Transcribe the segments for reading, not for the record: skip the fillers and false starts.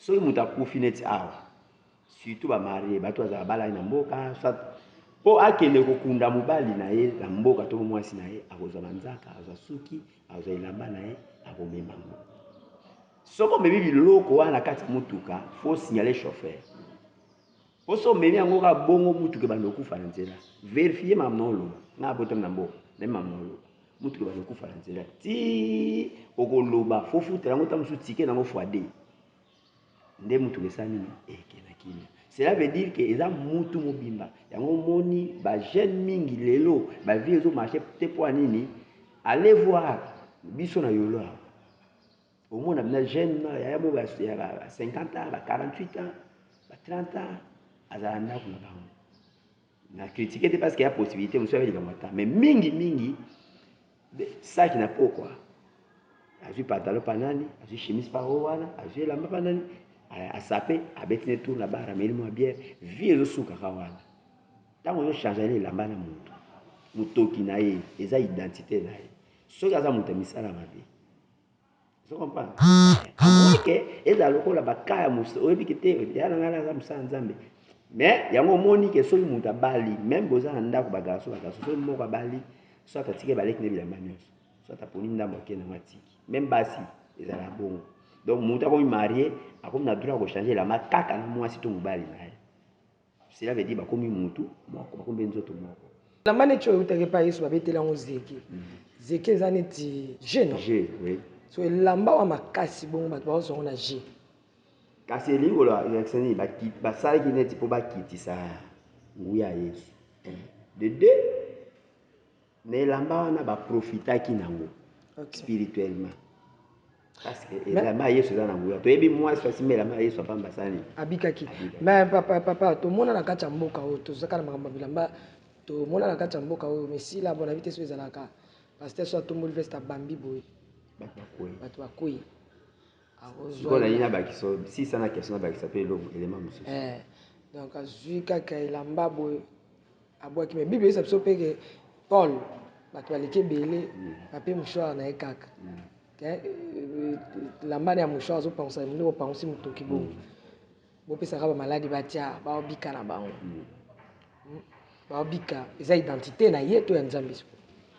Soki moto akufi neti awa, surtout ba marie, bato bazala balani na mboka, soit mpo akende kokunda mobali na ye na mboka to mwasi na ye, akozwa manzaka, akozwa suki, akozwa elamba na ye, akomema yango. Soki omemi biloko wana na kati ya motuka, faut signaler chauffeur. Mpo soki omemi yango kaka bongo, motuka ebanda kokufa na nzela. Verifie makambo na oloba. Ngai abotami na mboka, nayebi makambo na oloba. Motuka ebanda kokufa na nzela ti okoloba, faut futela yango ntango mosusu ticket nango fois deux. Nde motuka esala nini? Eke na kimia. Cela veut dire que eza mutu mobimba. Yango omoni ba jeune mingi lelo ba vie ezo marcher te mpo ya nini? Allez voir biso na yolo awa. Omona bina jeune na yaya mo ya ba 50 ans, ba 48 ans, ba 30 ans azala ndako na bango. Na critiquer te parce que ya possibilité mosusu ya likambo ata mais mingi mingi saki na pokwa azwi pantalon pa nani, azwi chemise pa oyo wana, azwi elamba pa nani, asape abeti ne tour na bar, ameli mwa bière, vie ezosukaka wana. Ntango ozochange na elamba na moto, motoki na ye eza identité na ye. Soki aza moto ya misala mabe, ozo comprendre, à moins que ezala lokola baka ya oyebi ke te ya na ngai aza mosala Nzambe. Mais yango omoni ke soki moto abali, même boza na ndako bagarso bagarso, soki moko abali, soit atiki baleki na bilamba nyonso, soit aponi ndambo ake nango atiki. Même basi ezala bongo. Donc moto akomi marie, akomi na droit ya kochange elamba kaka na mwasi to mobali na ye. Cela veut dire bakomi mutu moko, bakomi mpe nzoto moko. Elamba neti oyo eutaki epai Yesu, babeteli yango zeke. Zeke eza neti je, non? Je, oui. So elamba wa makasi bongo bato bazozwa yango na je. Kasi elingi koloba elakisa nini? Basalaki neti mpo bakitisa nguya ya Yesu. De deux, na elamba wana baprofitaki nango spirituellement. Parce que elamba ya Yesu eza na nguya. Toyebi mwasi asimba elamba ya Yesu apamba sani. Abikaki. Mais papa, papa, tomona na kati ya mboka oyo, tozaka na makambo ya bilamba, tomona na kati ya mboka oyo, mais sila bona vite so ezalaka. Pasteur so atomboli veste abambi boye. Bato bakwei. Bato bakwei. Sikoyo nalingi nabakisa, sisa na question nabakisa mpe eloko elema mosusu. Donc azwi kaka elamba boye abwaki. Mais Bible eyebisa biso mpe ke Paul bato baleki ebele bape mouchoir na ye kaka. Elamba ya mouchoir azopangusa nde opangusi motoki bongo. Bopesaka ba maladi batia baobika na bango. Baobika eza identité na ye to ya Nzambe.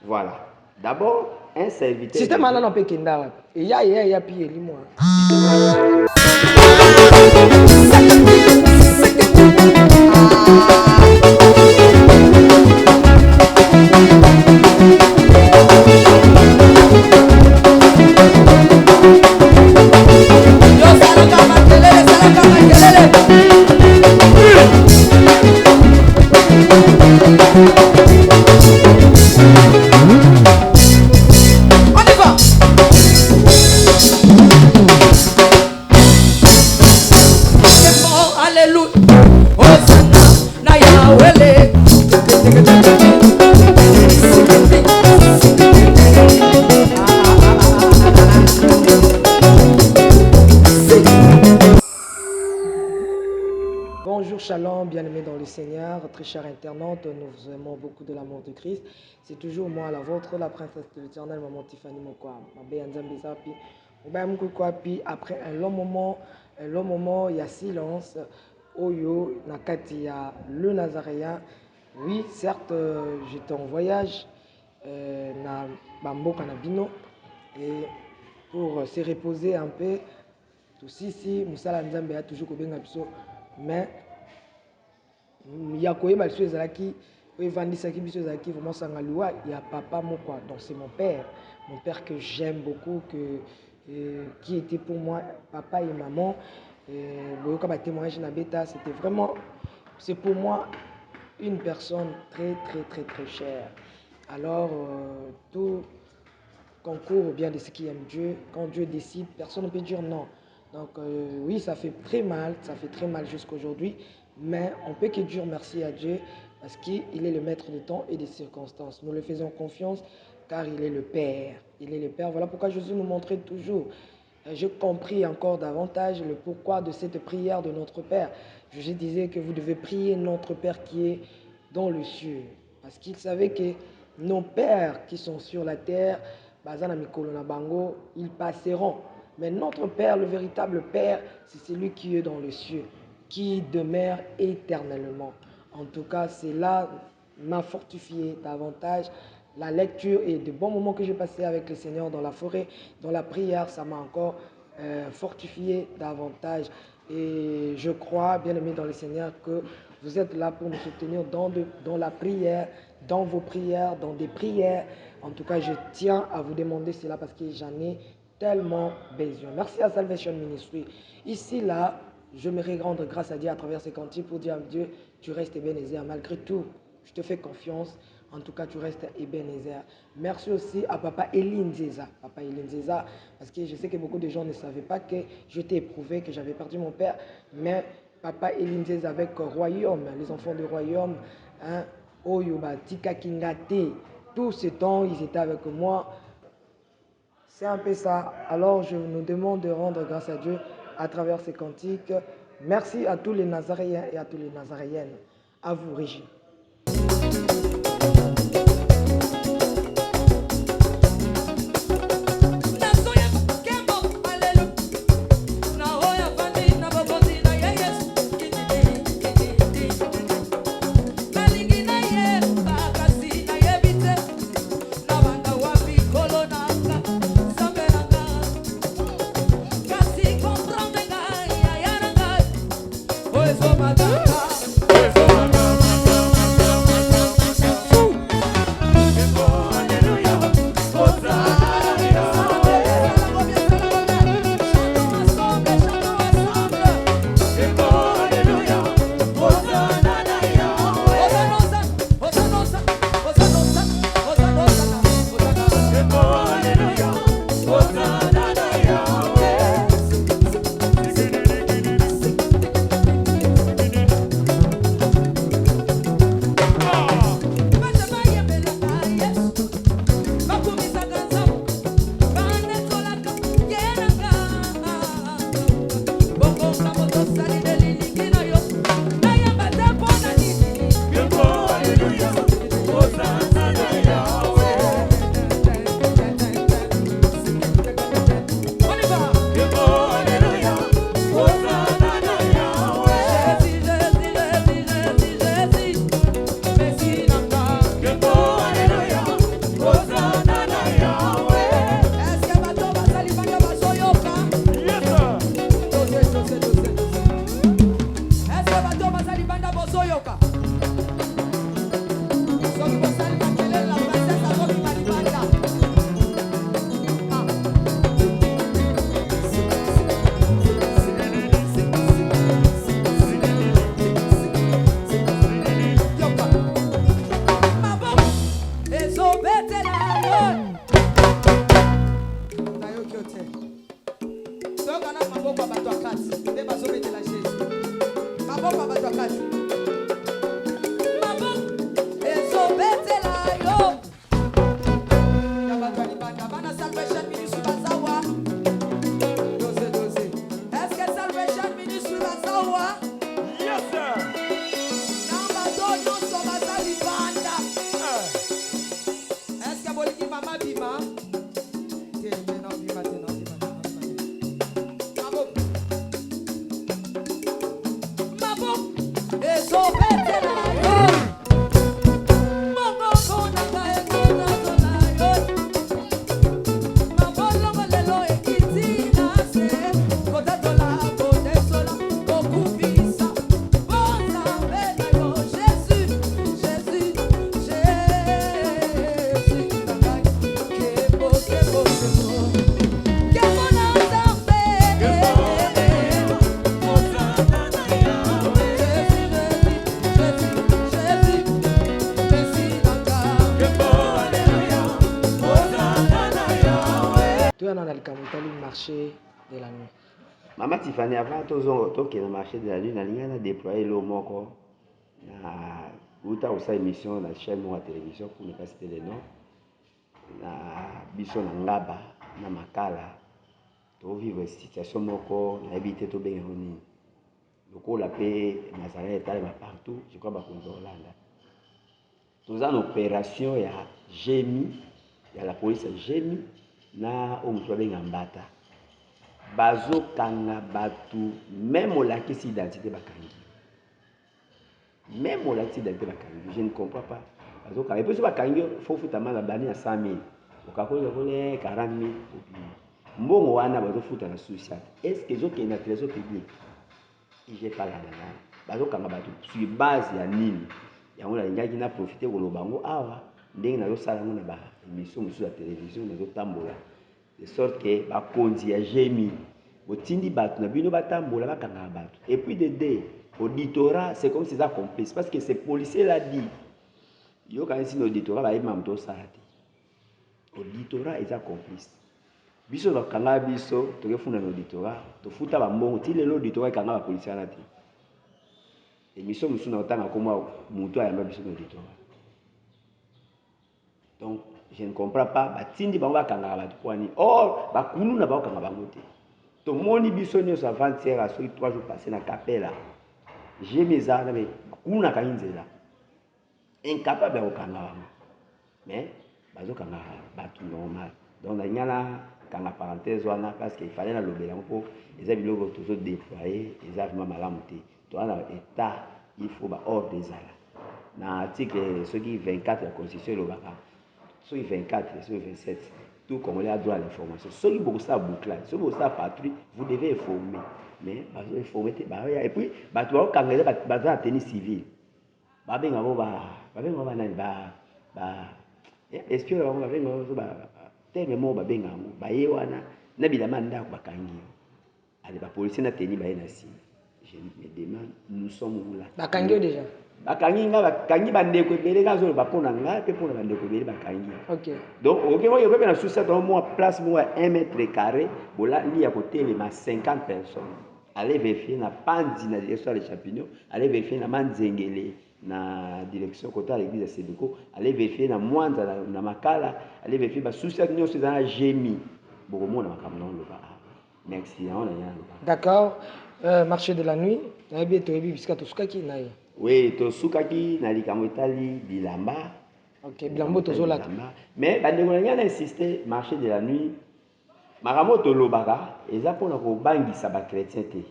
Voilà. D'abord, un serviteur. Système wana na mpe kenda wapi? Eya eya eya pi elimwa. Bonjour, shalom, bien-aimés dans le Seigneur, très chers internautes, nous vous aimons beaucoup de l'amour de Christ. C'est toujours moi, la vôtre, la princesse de l'Éternel, maman Tiffany Mokwa. Après un long moment, il y a silence. Oyo, nakati ya le Nazaréen. Oui, certes, j'étais en voyage, na bamboka na bino, et pour se reposer un peu, tosisi mosala Nzambe ya toujours kobenga biso, mais ya koyeba biso ezalaki oyo evandisaki biso ezalaki vraiment sanga liwa ya papa Mokwa. Donc c'est mon père que j'aime beaucoup, que qui était pour moi papa et maman. Boyoka ba témoignage na beta, c'était vraiment, c'est pour moi une personne très très très très chère. Alors tout concourt au bien de ceux qui aiment Dieu. Quand Dieu décide, personne ne peut dire non. Donc oui, ça fait très mal, ça fait très mal jusqu'aujourd'hui, mais on peut que dire merci à Dieu parce qu'il est le maître de temps et des circonstances. Nous le faisons confiance car il est le Père. Il est le Père. Voilà pourquoi Jésus nous montrait toujours. J'ai compris encore davantage le pourquoi de cette prière de notre Père. Jésus disait que vous devez prier notre Père qui est dans le ciel. Parce qu'il savait que nos pères qui sont sur la terre, baza na mikolo na bango, ils passeront. Mais notre Père, le véritable Père, c'est celui qui est dans le cieux, qui demeure éternellement. En tout cas, cela m'a fortifié davantage. La lecture et de bons moments que j'ai passés avec le Seigneur dans la forêt, dans la prière, ça m'a encore fortifié davantage. Et je crois, bien aimé dans le Seigneur, que vous êtes là pour nous soutenir dans la prière, dans vos prières, dans des prières. En tout cas, je tiens à vous demander cela parce que j'en ai tellement besoin. Merci à Salvation Ministry. Ici, là, je me rendre grâce à Dieu à travers ces cantiques pour dire à Dieu, tu restes Ebenezer. Malgré tout, je te fais confiance. En tout cas, tu restes Ebenezer. Merci aussi à Papa Eline Zeza. Papa Eline Zeza, parce que je sais que beaucoup de gens ne savaient pas que j'étais éprouvé, que j'avais perdu mon père. Mais Papa Eline Zeza avec Royaume, les enfants du Royaume, hein, Oyo, ba, Tika Kingate, tout ce temps, ils étaient avec moi. C'est un peu ça. Alors, je nous demande de rendre grâce à Dieu à travers ces cantiques. Merci à tous les Nazaréens et à tous les Nazaréennes. À vous, Régis. Marché de la nuit. Mama Tiffany, avant tozonga tokende marché de la nuit, nalingi na déployer eloko moko na uta kosala émission na chaîne moko ya télévision, pour ne pas citer le nom, na biso na Ngaba na Makala tovivre situation moko nayebi te tobenga yango nini, lokola mpe nazala etalema partout, je crois bakonzi Hollande. Toza na opération ya GMI, ya la police ya GMI na oyo mosusu babenga Mbata. Bazokanga bato, même olakisi identité, bakangi. Même olakisi identité, bakangi. Je ne comprends pas. Bazokanga, et puis so bakangi yo, faut futa na bani ya 100 000, okakoza kole 40 000, obimi. Mbongo wana bazofuta na social, est ce que ezokende na Trésor public? Ige palanda na bazokanga bato sur base ya nini? Yango nalingaki na profite koloba yango awa, ndenge nazosala yango na baémission mosusu ya télévision. Nazotambola de sorte que bakonzi ya GMI, botindi bato na bino batambola, bakangaka bato. Et puis de deux, auditorat, c'est comme si eza complice, parce que ces policier là dit yokanisi na auditorat, bayebi makambo tosala te. Auditorat eza complice. Biso bakanga biso, tokefunda na auditorat, tofuta bambongo. Ti lelo auditorat ekanga bapolisier wana te. Émission mosusu na kotanga komwa motu ayamba biso na auditorat. Donc je ne comprends pas, batindi bango bakangaka bato mpo nini? Or bakuluna bakokanga bango te. Tomoni biso nyonso avant-hier, soki 3 jours passé, na Kapela, GMI eza wana, mais kuluna akangi nzela, incapable ya kokanga bango, mais bazokanga bato normal. Donc nalinga na kanga parenthèse wana, parce que il fallait nalobela yango, mpo eza biloko tozodéploye, eza vraiment malamu te. Toza na état, il faut baordre ezala. Na article soki 24 ya Constitution elobaka, soki 24, soki 27, tout Congolais a droit à l'information. Soki bokosala bouclage, soki bokosala patrouille, vous devez informer, mais bazoinforme te. Baoya, et puis bato baokanga eza baza na tenue civile. Babenga bango, babenga bango banani? Ba espion na bango, babenga bango terme moko, babenga yango. Baye wana na bilamba ya ndako, bakangi yo. Ale, bapolisier na tenue baye na nsima. Je me demande, nous sommes où là? Bakangi yo déjà? Bakangi nga, bakangi bandeko ebele. Nga azoloba mpo na nga mpe mpo na bandeko ebele bakangi. Donc okoki oyo mpe na susi ato mwa place moko ya 1 mètre carré, bolali ya kotelema 50 personnes. Allez vérifier na Panzi, na direction ya les Champignons. Allez vérifier na Manzengele, na direction kota ya l'église ya Sebeko. Allez vérifier na Mwanza, na Makala. Allez vérifier basusi nyonso eza na GMI, bokomona makambo na oloba. Merci, yango na ngai. D'accord. Marché de la nuit, nayebi, toyebi bisika tosukaki na ye. Oui, tosukaki na likambo etali bilamba. Ok, bilamba tozolata. Mais bandeko na ngai, na insiste, marché de la nuit, makambo oyo tolobaka eza mpona kobangisa bachrétien te.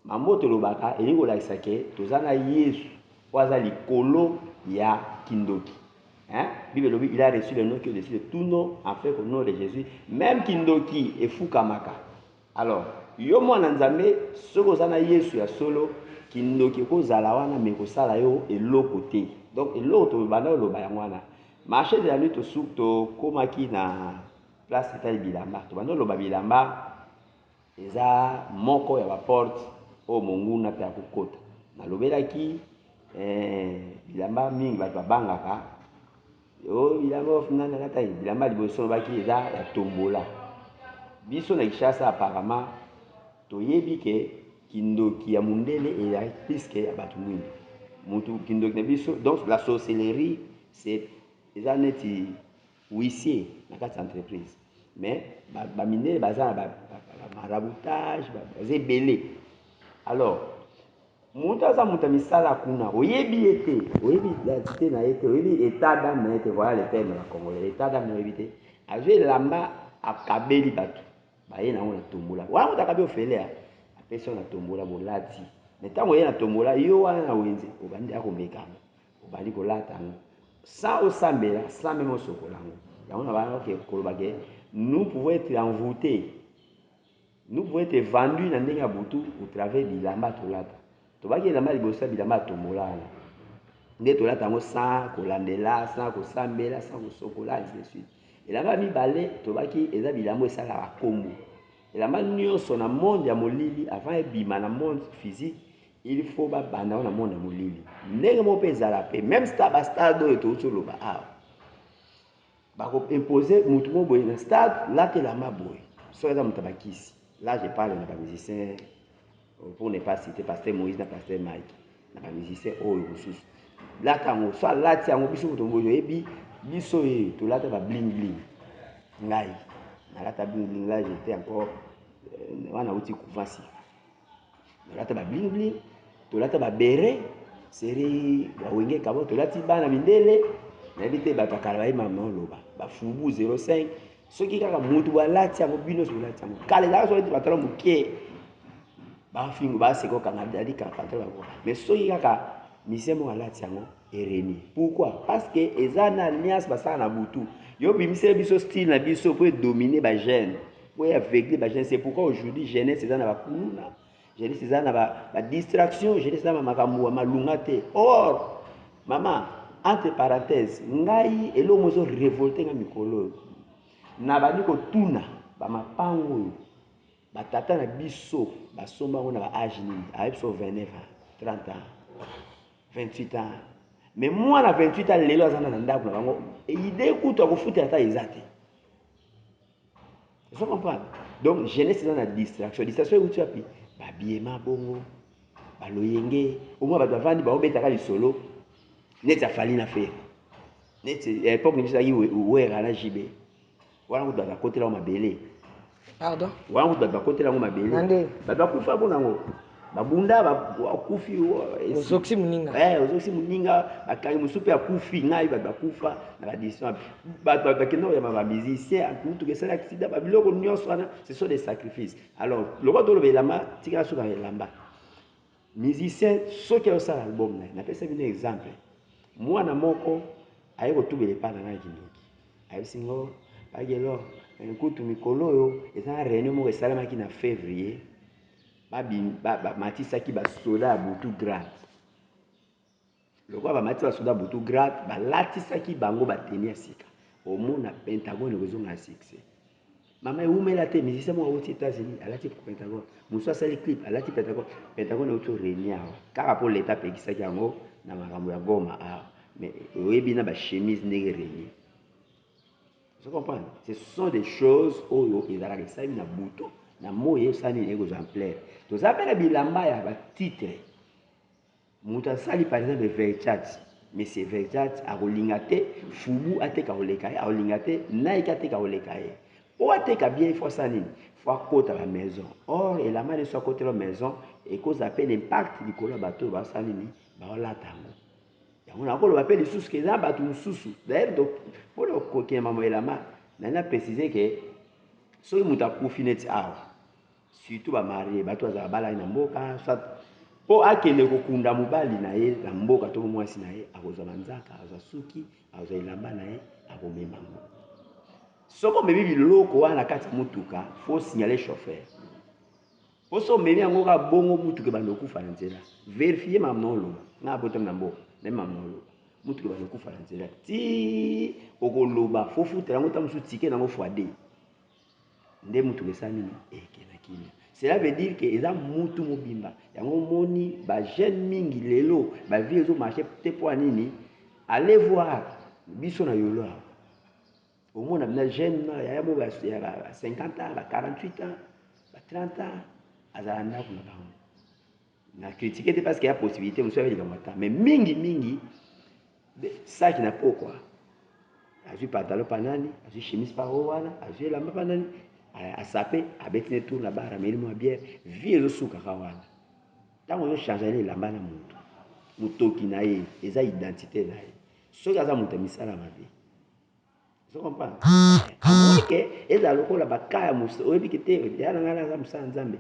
Makambo oyo tolobaka elingi kolakisa ke toza na Yesu oyo aza likolo ya kindoki, hein? Bible elobi: il a reçu le nom qui est au-dessus de tout nom, afin qu'au nom de Jésus, même kindoki efukamaka. Alors yo mwana Nzambe, soki oza na Yesu ya solo, kindoki ekozala wana, mais kosala yo eloko te. Donc eloko tobanda oloba yango wana. Marché de la nuit, tokomaki na place etali bilamba. Tobanda oloba bilamba eza moko ya baporte oyo monguna mpe akokota. Nalobelaki bilamba mingi bato babangaka o bilamba nani alata bilamba. Liboso olobaki eza ya tombola. Biso na Kinshasa, apparemment toyebi ke kindoki ya mondele ezali plus que ya bato mwindu. Mutu kindoki na biso, donc la sorcellerie, c'est eza neti huissier na kati ya entreprise, mais bamindele baza na bamaraboutage, baza ebele. Alors moto aza moto ya misala kuna, oyebi ye te, oyebi identité na ye te, oyebi état d'âme na ye te. Voilà le terme na congolais, état d'âme na oyebi te. Azwi elamba, akabeli bato, baye nango na tombola wana. Moto akabi ofele, apesi yo na tombola, bolati. Mais ntango oye na tombola yo wana na wenze, obandi akomeka yango, obandi kolata yango sans osambela, sans même osokola yango. Yango na bana koloba ke nous pouvons être envoûtés, nous pouvons être vendus na ndenge ya butu au travers bilamba tolata. Tobaki elamba liboso ya bilamba ya tombola wana nde tolata yango sans kolandela, sans kosambela, sans kosokola, ainsi de suite. Elamba ya mibale tobaki eza bilamba esalaka kombo. Elamba nyonso na monde ya molili, avant ebima na monde physique, il faut babanda ngo na monde ya molili. Ndenge moko mpe ezala mpe même star, bastade oyo touti oloba awa, bakoimpose motu moko boye na stade: lata elamba boye. Soki aza moto ya bakisi, là je parle na bamusicien, pour ne pas citer pasteur Moïse na pasteur Mike, na bamusicien oyo mosusu, lata yango. So alati yango, biso moto boye oyebi biso ye tolata ba bling bling. Ngai nalata bling bling, là j'étais encore wana auti couvent sika, tolata ba bling bling, tolata babere série bawenge kabo, tolati bana mindele. Nayebi te, bato ya kala bayeba na oloba bafubu 05. Soki kaka mutu balati yango, bino nyonso bolati yango. Kala ezalaka soki pantalon moke, bafingo baseka okanga dadi kaka pantalon yango. Mais soki kaka musicien moko alati yango, erenie. Pourquoi? Parce que eza na alliance basala na butu. Yo bimisela biso style na biso po edominer ba jeunes, po eaveugler ba jeunes. C'est pourquoi aujourd'hui jeunesse eza na ba kuluna, jeunesse eza na ba distraction, jeunesse eza na makambo ya malunga te. Or mama, entre parenthèses, ngai eloko moko ezo révolter nga mikolo oyo, nabandi kotuna ba mapango oyo batata na biso basomba yango na ba age nini, ayebi biso 29 ans, 30 ans, 28 ans. Mais mwana 28 ans lelo aza na ndako na bango, idée kutu akofutela ata eza te. Ozo comprendre? Donc jeunesse eza na distraction. Distraction euti wapi? Babiema bongo, baloyenge, omwa bato bavandi baobetaka lisolo neti afali na Ferre, neti époque na biso ezalaki Wera na JB. Wana kutu bato bakotela yango mabele. Pardon? Wana kutu bato bakotela yango mabele. Nande? Bato bakufa mpo nango, babunda, bakufi. Ozokisi moninga. Ozokisi moninga, bakangi mosusu mpe akufi. Ngai bato bakufa na badistance, bato bakenda koyamba bamusicien, mutuka esali accident, babiloko nyonso wana, ce sont des sacrifices. Alors lokola toloba elamba, tikala suka elamba. Musicien soki azosala album na ye, napesa bino exemple, mwana moko aye kotubela epai na ngai kindoki, ayebisi ngo bagelo nkutu mikolo oyo eza na réunion moko esalemaki na février, bamatisaki basoda ya butu grade. Lokola bamatisi basoda ya butu grade, balatisaki bango bateni ya sika, omona Pentagone ekozonga ya succès. Mama, ewumela te, musicien moko awuti États-Unis, alati Pentagone, mosusu asali clip, alati Pentagone. Pentagone euti orenie awa kaka mpo leta apekisaki yango na makambo ya Goma awa, mais oyebi na bachemise ndenge renie. Ozo comprendre? Ce sont des choses oyo ezalaka esalemi na butu, na moi esali nini, ekozwa ampleur. Toza mpe na bilamba ya batitre. Moto asali par exemple Verchat, monsieur Verchat akolinga te Fubu ateka koleka ye, akolinga te Nike ateka koleka ye. Po ateka bien, il faut asala nini? Faut akota ba maison. Or elamba nyonso akotela maison ekozala mpe na impact likolo ya bato oyo basala nini, baolata yango. Yango nakoloba mpe lisusu ke eza bato mosusu. D'ailleurs, mpona kokende mama elamba, nani na préciser ke soki moto akufi neti awa, surtout bamarie, bato bazala balali na mboka, soit mpo akende kokunda mobali na ye na mboka to mwasi na ye, akozwa banzaka, akozwa suki, akozwa elamba na ye, akomema yango. Soki omemi biloko wana na kati ya motuka, faut signaler chauffeur. Po so omemi yango kaka bongo, mutuka ebanda okufa na nzela. Vérifie makambo na oloba, ngai abotami na mboka, nayebi makambo na oloba. Mutuka ebanda okufa na nzela ti okoloba, faut futela yango, ta mosusu ticket nango fois deux nde mutuka esala nini, ekenda kimia. Cela veut dire ke eza mutu mobimba. Yango omoni bajeune mingi lelo bavie ezomarche te. Mpo ya nini? Allez voir biso na Yolo awa, omona na jeune na yaya mo ya ba 50 ans, ba 48 ans, ba 30 ans, azala ndako na bango. Na critique te, parce que ya possibilité mosusu abe likambo ata, mais mingi mingi saki na pokwa, azwi pantalon pa nani, azwi chemise pa oyo wana, azwi elamba pa nani, asape, abeti ne tour na bar, ameli mwa bière, vie ezosukaka wana. Ntango ozochange na elamba na motu, motoki na ye eza identité na ye. Soki aza moto ya misala mabe, ozo comprendre, amoni ke ezala lokola baka ya oyebi ke te, ya na ngai naza mosala Nzambe.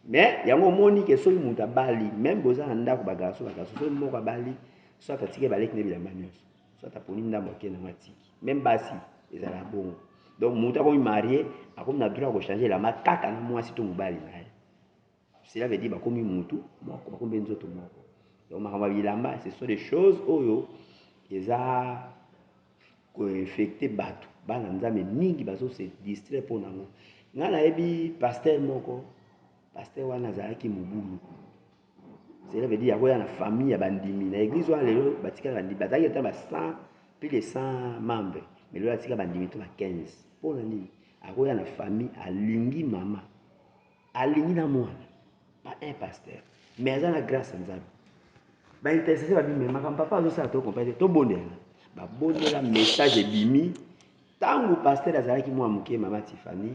Mais yango omoni ke soki moto abali, même boza na ndako, bagarçon, bagarçon, soki moko abali, soit atiki baleki na bilamba nyonso, soit aponi ndambo, akende yango atiki. Même basi ezala bongo. Donc moto akomi marie, akomi na droit ya kochange elamba kaka na mwasi to mobali na ye. Cela veut dire bakomi mutu moko, bakomi mpe nzoto moko. Donc makambo ya bilamba, ce sont des choses oyo eza koinfecte bato. Bana Nzambe mingi bazose distraire mpo nango. Ngai nayebi pasteur moko, pasteur wana azalaki mobulu. Cela veut dire akoya na famille ya bandimi na église wana. Lelo batikala bandimi bazalaki ata ba 100, plus de 100 membres, mais lelo atika bandimi to ba 15. Mpona nini? Akoya na famille, alingi mama, alingi na mwana, pas un pasteur, mais aza na grâce ya Nzambe. Baintercesseur babimemaka papa azosala, tocomprendre te, tobondela. Babondela, message ebimi. Ntango pasteur azalaki mwa moke, mama Tifani,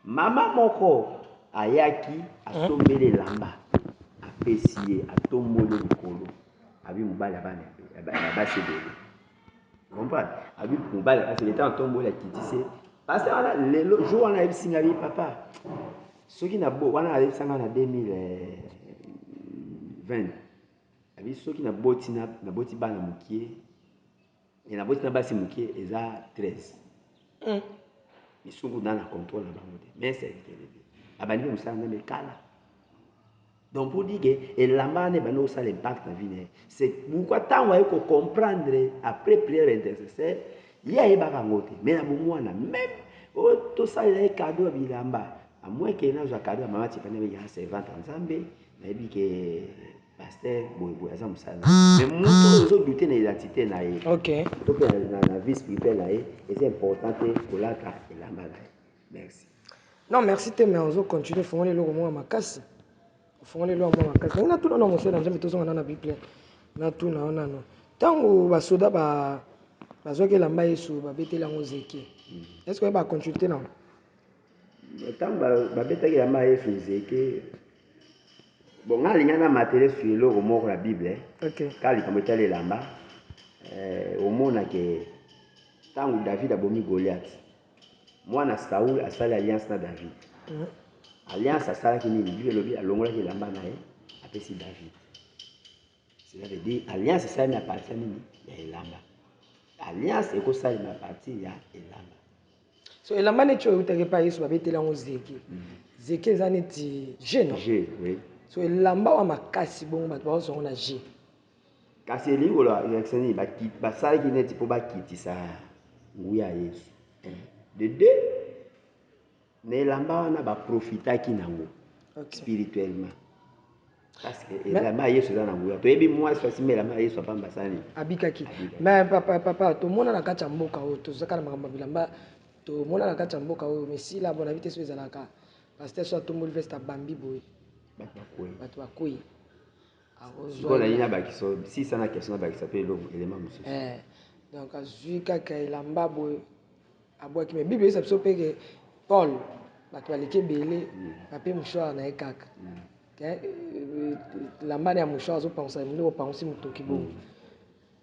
mama moko ayaki, asombeli elamba, apesi ye, atomboli likolo, abi mobali ya bana ya basi ebele. Comprendre? Abi mobali ya basi ebele. Ntango atomboli, akitisi. Pasteur wana lelo jour wana ayebisi ngai, papa, soki na bo wana, ayebisa ngai na 2020, abi soki naboti naboti bana mokie e naboti na basi mokie eza 13, misuku na na contrôle na bango te. Mais serviteur de Dieu abandi mpe mosala Nzambe kala. Donc pour dire que elamba wana ebandi kosala impact na vie na ye, c'est pourquoi ntango aye kocomprendre après prière intercesseur, ye ayebaka yango te. Mais na bomwana, même oyo tosalela ye cadeau ya bilamba, à moins que nazwa cadeau ya mama Tifani, abengaka servante ya Nzambe, nayebi ke pasteur boyeboye aza mosala, mais moto oyo ozodouter na identité na ye to mpe na vie spirituelle na ye, eza important te kolata elamba na ye. Merci. Non, merci te, mais ozocontinue, fongoli eloko moko ya makasi, ofongoli eloko moko makasi. Ndenge natuna na mosala na Nzambe, tozonga na Bible. Natuna yo nano, ntango basoda bazwaki elamba Yesu, babeteli yango zeke, est ce que baconsulte nango? Ntango babetaki elamba ya Yesu zeke, bon, ngai alingai na matele su eloko moko na Bible. Kaka likambo etali elamba, omonake ntango David abomi Goliath, mwana Saul asali alliance na David. Alliance asalaki nini? Bible elobi alongolaki elamba na ye, apesi David. Cela veut dire alliance esalemi à partir ya nini? Ya elamba. Alliance ekosalema à partir ya elamba. So elamba neti oyo eutaki epai Yesu, babeteli yango zeke. Zeke eza neti jeu, non? Jeu, oui. So elamba wa makasi bongo, bato bazozwa yango na jeu. Kasi elingi koloba nini? Basalaki neti mpo bakitisa nguya ya Yesu. De deux, na elamba wana baprofitaki nango spirituellement, parce que elamba ya Yesu eza na nguya. Toyebi mwasi asimba elamba ya Yesu apamba asali. Abikaki. Mais papa, papa, tomona na kati ya mboka oyo, tozaka na makambo ya bilamba. Tomona na kati ya mboka oyo mesila bona bi te, so ezalaka pasteur so atomboli veste, abambi boye, bato bakwei. Bato bakwei. Sikoyo nalingi nabakisa sisa na question, nabakisa mpe eloko, elema mosusu. Donc azwi kaka elamba boye, abwaki. Mais Bible eyebisa biso mpe ke Paul, bato baleki ebele, bape mouchoir na ye kaka, elamba na ya mouchoir, azopangusa nde opangusi motoki bongo,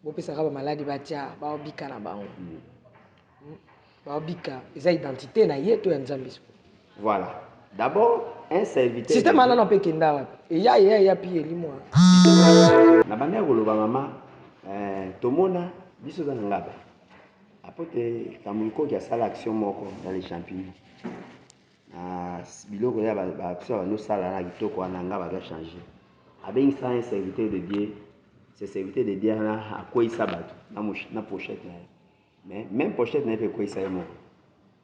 bopesaka bamaladi, batia, baobika na bango, baobika. Eza identité na ye to ya Nzambe? Voilà, d'abord un serviteur. Système wana na mpe ekenda wapi? Eya, eya, eya pi elimwa. Na bandaki koloba, mama, tomona biso oza na ngaba apote Kamulukoki asala action moko dans les champignons na biloko ya baaction bandosala na kitoko wana. Nga baza change, abengisa un serviteur de Dieu. Ce serviteur de Dieu wana akweyisa bato na pochette na ye, mais même pochette na ye mpe ekweyisa ye moko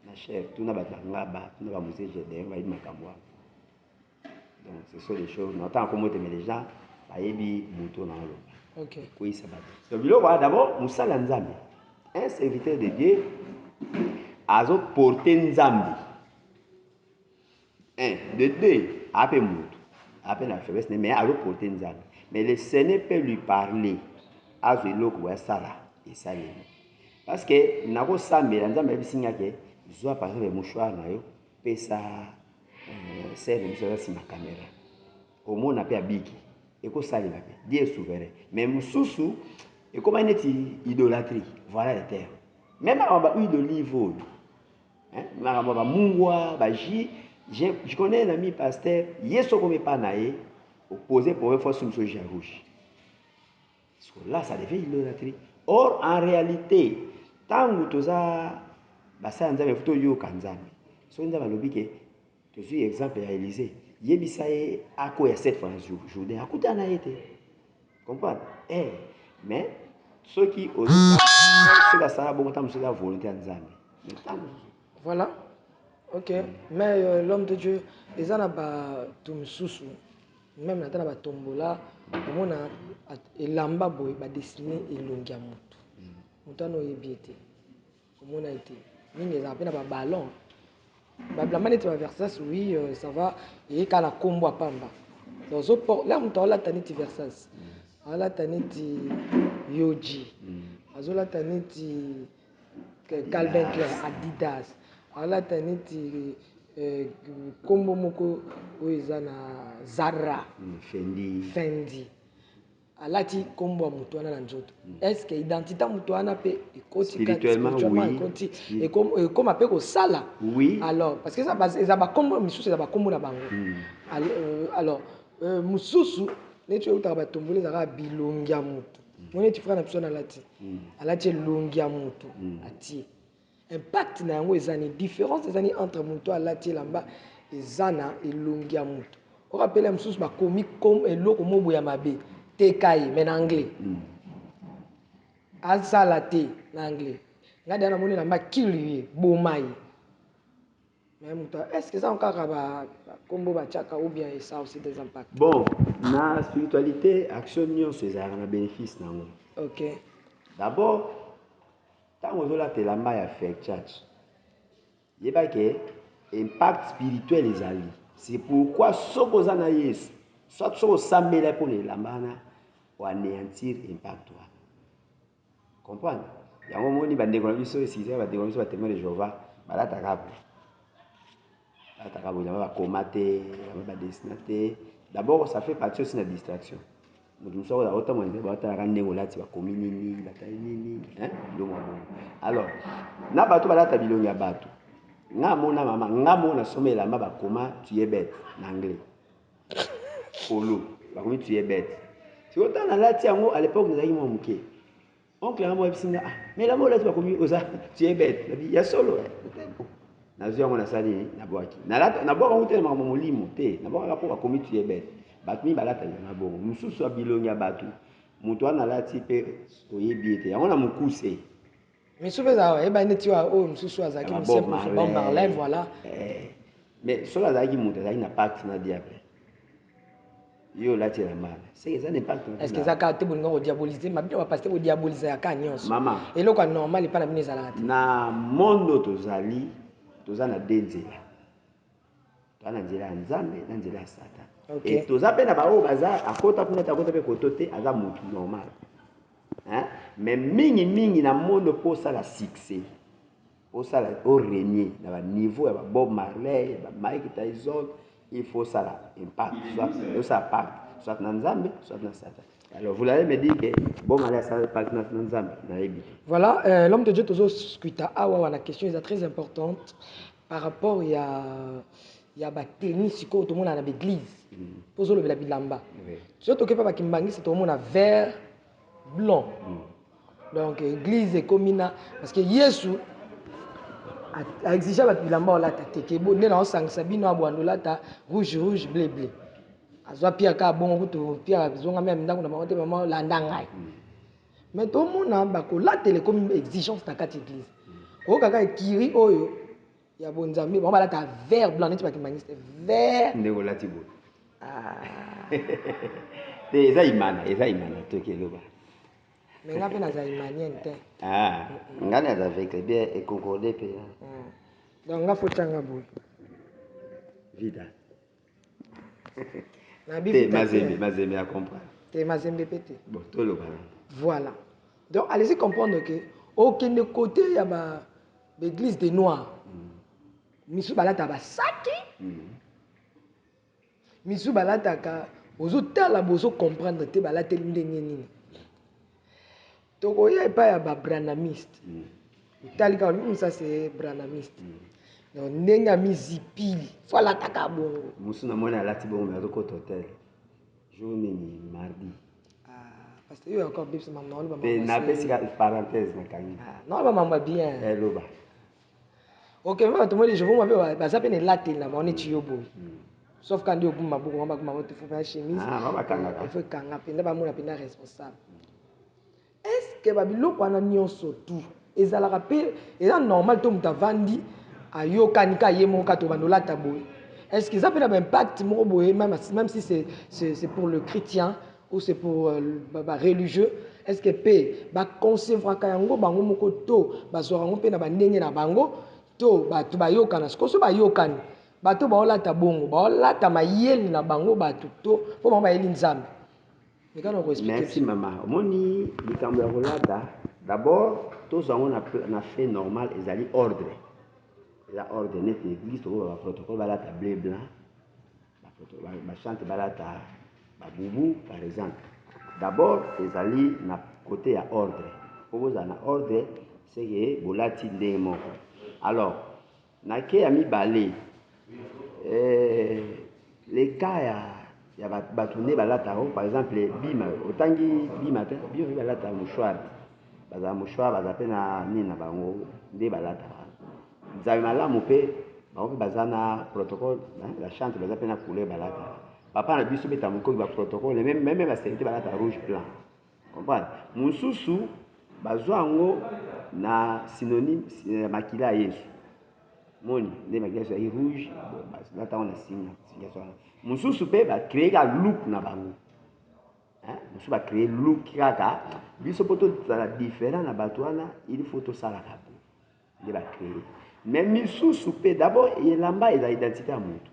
na chair. Tuna bato ya ngaba, tuna bamusée Gédéon, bayebi makambo wana. Donc ce sont des choses na ntango kombo te, mais les gens bayebi moto na oloba. Ekweyisa bato. Donc biloko wana, d'abord mosala ya Nzambe, un serviteur de Dieu azoporte Nzambe, un. De deux, ape moto ape na faiblesse, mais azoporte Nzambe. Mais le Seigneur peut lui parler, azwa eloko boye, asala, esalemi. Parce que nakosambela, Nzambe ayebisi nga ke zwa par exemple mouchoir na yo, pesa sœur na biso aza nsima caméra, omona mpe abiki. Ekosalema mpe. Dieu est souverain. Mais mosusu ekóma neti idolâtrie, voilà le terme. Même makambo ba huile d'olive oyo, makambo ya bamungwa, bajus, je connais un ami pasteur, ye soko omi epa na ye, opose problème, faut asombi so jus ya rouge. Parce que là, ça devient idolâtrie. Or en réalité, ntango toza basala Nzambe, faut toyoka Nzambe. Soki Nzambe alobi ke, tozwi exemple ya Élysée, yebisa ye akoya sept fois na Jourdain, akutana na ye te. Comprendre? Mais soki asala bongo, ntango mosusu eza volonté ya Nzambe, mais ntango mosusu. Voilà, ok. Mais l'homme de Dieu, eza na bato mosusu, même ata na batombola, omona elamba boye, badessine elongi ya motu, moto wana oyebi ye te. Omona ye te. Mingi ezala mpe na baballon, babilamba neti baVersace. Oui, ça va, eyeka na nkombo ya pamba. La moto aolata neti Versace, aolata neti Yohji, azolata neti Calvin Klein, Adidas, aolata neti nkombo moko oyo eza na Zara. Fendi. Fendi. Alati nkombo ya moto wana na nzoto. Est ce que identité ya moto wana mpe ekoti Spirituellement, spirituellement, oui. ekoti, ekoma mpe kosala? Oui. Alors, parce que eza bakombo misusu, eza bakombo na bango. Alors, mosusu neti oyo eutaka batomboli, ezalaka bilongi ya motu. Mo neti frère na biso wana alati, alati elongi ya motu, atie impact na yango. Eza ni différence eza ni entre moto alati elamba eza na elongi ya motu, orapele mosusu bakomi eloko mo boye ya mabe, teka ye, mais na anglais, asala te na anglais. Ngai deya namoni elamba kili ye, boma ye, mais moto, est ce que eza kaka bakombo batiaka ou bien esa aussi des impacts? Bon, na spiritualité, action nyonso ezalaka na bénéfice nango. D'abord, ntango ozolata elamba ya fake church, yeba ke impact spirituel ezali. C'est pourquoi soki oza na Yesu, soit soki osambela mpona elamba wana, oanéantir impact wana. Comprendre yango. Omoni bandeko na biso, excuse, bandeko na biso batémoin de Jéhovah balataka boye, balataka boye, elamba bakoma te, elamba badessiner te. D'abord, ça fait partie aussi na distraction. Moto mosusu akozala otambola nzela, baotalaka ndenge olati, bakomi nini, batali nini, bilongo ya bongo. Alors, na bato balata bilongi ya bato, nga mona mama, nga mona soma elamba bakoma "Tu es bête" na anglais, polo bakomi "Tu es bête". Sikoyo ntango nalati yango, à l'époque nazalaki mwa moke, oncle yanga moko ayebisi nga: "Ah, mais elamba olati, bakomi oza tu es bête." Nabi ya solo, nazwi yango, nasali nini, nabwaki. Nabwaka yango te na makambo molimo te, nabwakaka mpo bakomi "Tu es bête". Bato mingi balata bilanga bongo, mosusu ya bilongi ya bato. Moto wana alati mpe oyebi ete yango na mokuse. Misusu mpe ezala oyeba neti oyo mosusu azalaki Bob musicien, Bob Marley, voilà. Mais soki azalaki moto azalaki na pacte na diable, yo olati elamba wana, seke eza na impact. Est ce que eza kaka te bolinga kodiaboliser mabino? Bapasteur bodiabolisaka kaka nyonso. Mama. Eloko ya normal epa na bino ezalaka te. Na monde oyo tozali, toza na de nzela. Toza na nzela ya Nzambe na nzela ya Satan. E toza mpe na baoyo baza akota kuna te, akota mpe koto te, aza motu normal, hein? Mais mingimingi na monde, mpo osala succès, osala orégner na baniveau ya babob Marley, ya baMike Tyson, il faut osala impact, soit osala pacte soit na Nzambe, soit na Satan. Alors, vous allez me dire que Bob Marley asala pacte na Nzambe? Nayebi te. Voilà, l'homme de Dieu, tozoskuta awa wana, question eza très importante par rapport ya batenue. Sikoyo tomona na baeglise, mpo ozolobela bilamba, soki toke mpe bakimbangisi, tomona vert blanc. Donc église ekomi na, parce que Yesu aexige bato bilamba olata te, ke nde naosangisa bino abwanda olata rouge rouge, bleu bleu. Azwa Pierre kaka bongo, kutu Pierre azonga ya ndako na bango te, mama olanda ngai. Mais tomona bakolatela, ekomi exigence na kati église. Oyoka kaka ekiri oyo ya bonzambe, bango balata vert blanc neti bakimbangisi te, vert. Ndenge olati boye. Ah. Te, eza imana, eza imana, toki eloba. Mais nga mpe naza imanienne te. Ah, nga naza avec bien econcorde mpe. Donc nga faut tianga boye. Vida. Nabi te. Vita te. Mazembe, Mazembe ya comprendre. Te, Mazembe mpe te. Bon, toloba. Voilà, donc allez-y comprendre que okende côté ya ba baéglise des noirs, misusu balataka basaki, misusu balataka, ozotala, bozocomprendre te balateli ndenge nini. Tokoya epai ya babranhamiste, otali kaka, ça c'est branhamiste. Donc ndenge amizipili, faut alataka bongo. Mosu namoni alati bongo, mais azokota hotel jour nini? Mardi. Ah, parce que oyo encore bebisa mambo naoloba. Te, napesi ka parenthèse, nakangi. Naoloba mambo ya bien. Eloba. Ok, me bato moni je mpe baza mpe na elateli na bango neti yo boye, sauf quand nde ogumba maboko, bango bagumba te, faut mpenza chemise. Ah, bango bakangaka. Il faut ekanga mpenza, bamona mpenza responsable. Est ce que babiloko wana nyonso tu ezalaka mpe eza normal to moto avandi ayokani ka ye moko ka tobanda olata boye? Est ce que eza mpe na baimpact moko boye, même si c'est pour le chrétien ou c'est pour bareligieux? Est ce que mpe baconcevraka yango bango moko to bazwaka yango mpe na bandenge na bango to bato bayokana? Sikoyo so bayokani, bato baolata bongo, baolata mayele na bango bato to mpo bango bayeli Nzambe mekana koexpliquer. Merci mama. Omoni likambo ya kolata, d'abord tozwa yango na fait normal, ezali ordre, eza ordre. Neti église, tokoba baprotocole balata bleu blanc, bachante balata babubu par exemple. D'abord ezali na cote ya ordre, po bozala na ordre ce que bolati ndenge moko. Alors na ke ya mibale le cas ya ya batu nde balata yango par exemple bima, otangi bima te? Bima pe balata mouchoir te, bazala mouchoir bazala pe na nini na bango nde balataka. Nzambe malamu pe bango pe baza na protocole la chante baza pe na couleur balataka. Papa na biso beta mokoki ba protocole meme meme ba serviteur balata rouge blanc. Comprendre? Mususu bazwa yango na synonyme ya makila ya Yesu. Moni nde makila ya Yesu ezali rouge, balata yango na singa, singa wana. Mususu pe ba créer ka look na bango. Hein? Mususu ba créer look kaka biso po tozala différent na bato wana, il faut tosalaka boye. Nde ba créer. Mais misusu pe d'abord elamba eza identité ya mutu.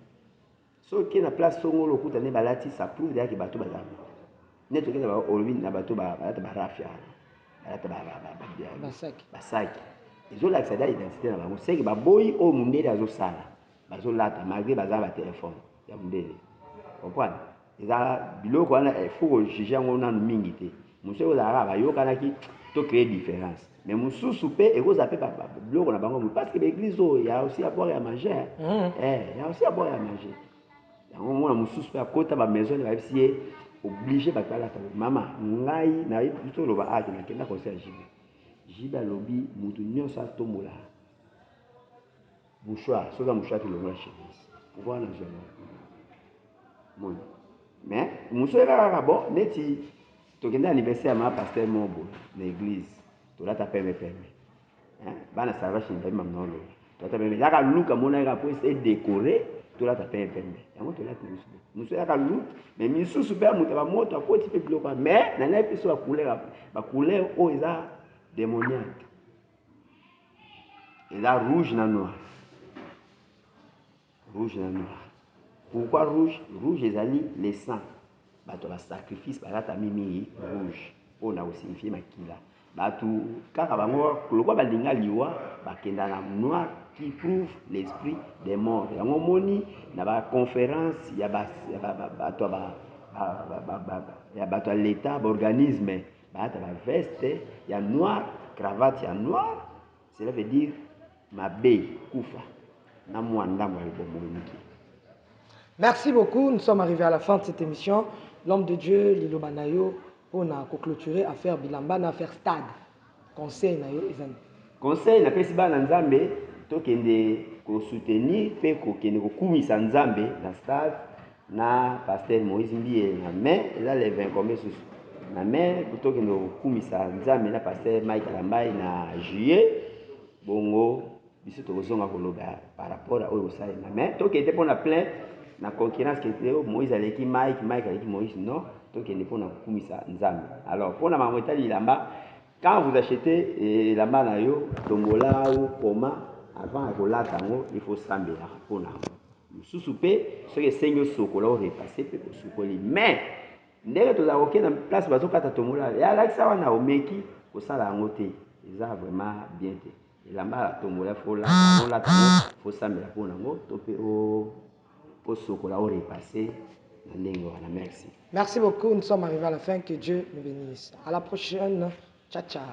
Soki oke na place songolo okuta nde balati ça prouve dejà que bato baza nde toke na olobi na bato balata ba rafia wana balata basaki basaki ezolakisa dejà identité na bango seke baboyi oyo mundele azosala bazolata malgré baza ba telefone ya mundele comprendre eza biloko wana il faut ko juger yango nanu mingi te mosusu ekozala kaka bayokanaki to créer différence mais mosusu mpe ekozala mpe biloko na bango parce que baeglise oyo ya aussi ya boire ya manger eh, ya aussi ya boire ya manger yango mona mosusu mpe akota bamaison nde bayebisi ye oblige bato balata mama ngai nayebi toloba ake nakenda conseil ya jibe jibe alobi moto nyonso atombola Mouchoir, soki oza mouchoir te longola chemise. Pouvoir wana nazwa yango. Moni. Mais mosusu eza kaka bon neti tokende anniversaire ya mama pasteur moko boye na église tolata pembe pembe. Hein? Bana salvation bayebi mamu na oloba. Tolata pembe. Yaka look amonaki kaka po e décorer tolata pembe pembe. Yango tolati na biso. Mosusu yaka look mais misusu pe moto ba moto akoti pe biloko mais na ngai biso ba couleur ba couleur oyo eza démoniaque. Eza rouge na noir. Rouge na noir. Pourquoi rouge? Rouge ezali le sang. Bato ba sacrifice balata mingi rouge mpo na kosignifie makila. Bato kaka bango lokola balinga liwa bakenda na noir qui prouve l'esprit des morts. Yango omoni na ba conférence ya bato ya bato ya l'etat ba organisme balata ba veste ya noir, cravate ya noir, cela veut dire mabe kufa na mua ndambo ya bomoi muke. Merci beaucoup, nous sommes arrivés à la fin de cette émission. L'homme de Dieu, Liloba Nayo, pour na clôturer affaire Bilamba, na affaire stade. Conseil Nayo, ezani. Conseil napesi bana Nzambe, tokende ko soutenir pe kokende kokumisa Nzambe na stade na pasteur Moïse Mbiye na mai eza le 20 combien susu na mai tokende kokumisa Nzambe na pasteur Mike Kalambay na juillet bongo biso tokozonga koloba par rapport à oyo kosalema mais tokende mpo na plein na concurrence kete Moïse aleki Mike, Mike aleki Moïse non tokende mpo na kokumisa Nzambe alors mpo na makambo etali bilamba quand vous achetez elamba na yo tombola ou koma avant ya kolata yango il faut sambela mpo na yango mosusu mpe soki esengi osokola orepasse mpe osukoli mais ndenge tozala kokende na place bazokata tombola ya alakisa wana omeki kosala yango te eza vraiment bien te elamba ya tombola fo olata yango fo sambela mpo na yango to mpe osokola orepasse na ndenge wana merci. Merci beaucoup, nous sommes arrivés à la fin, que Dieu nous bénisse. À la prochaine, ciao ciao.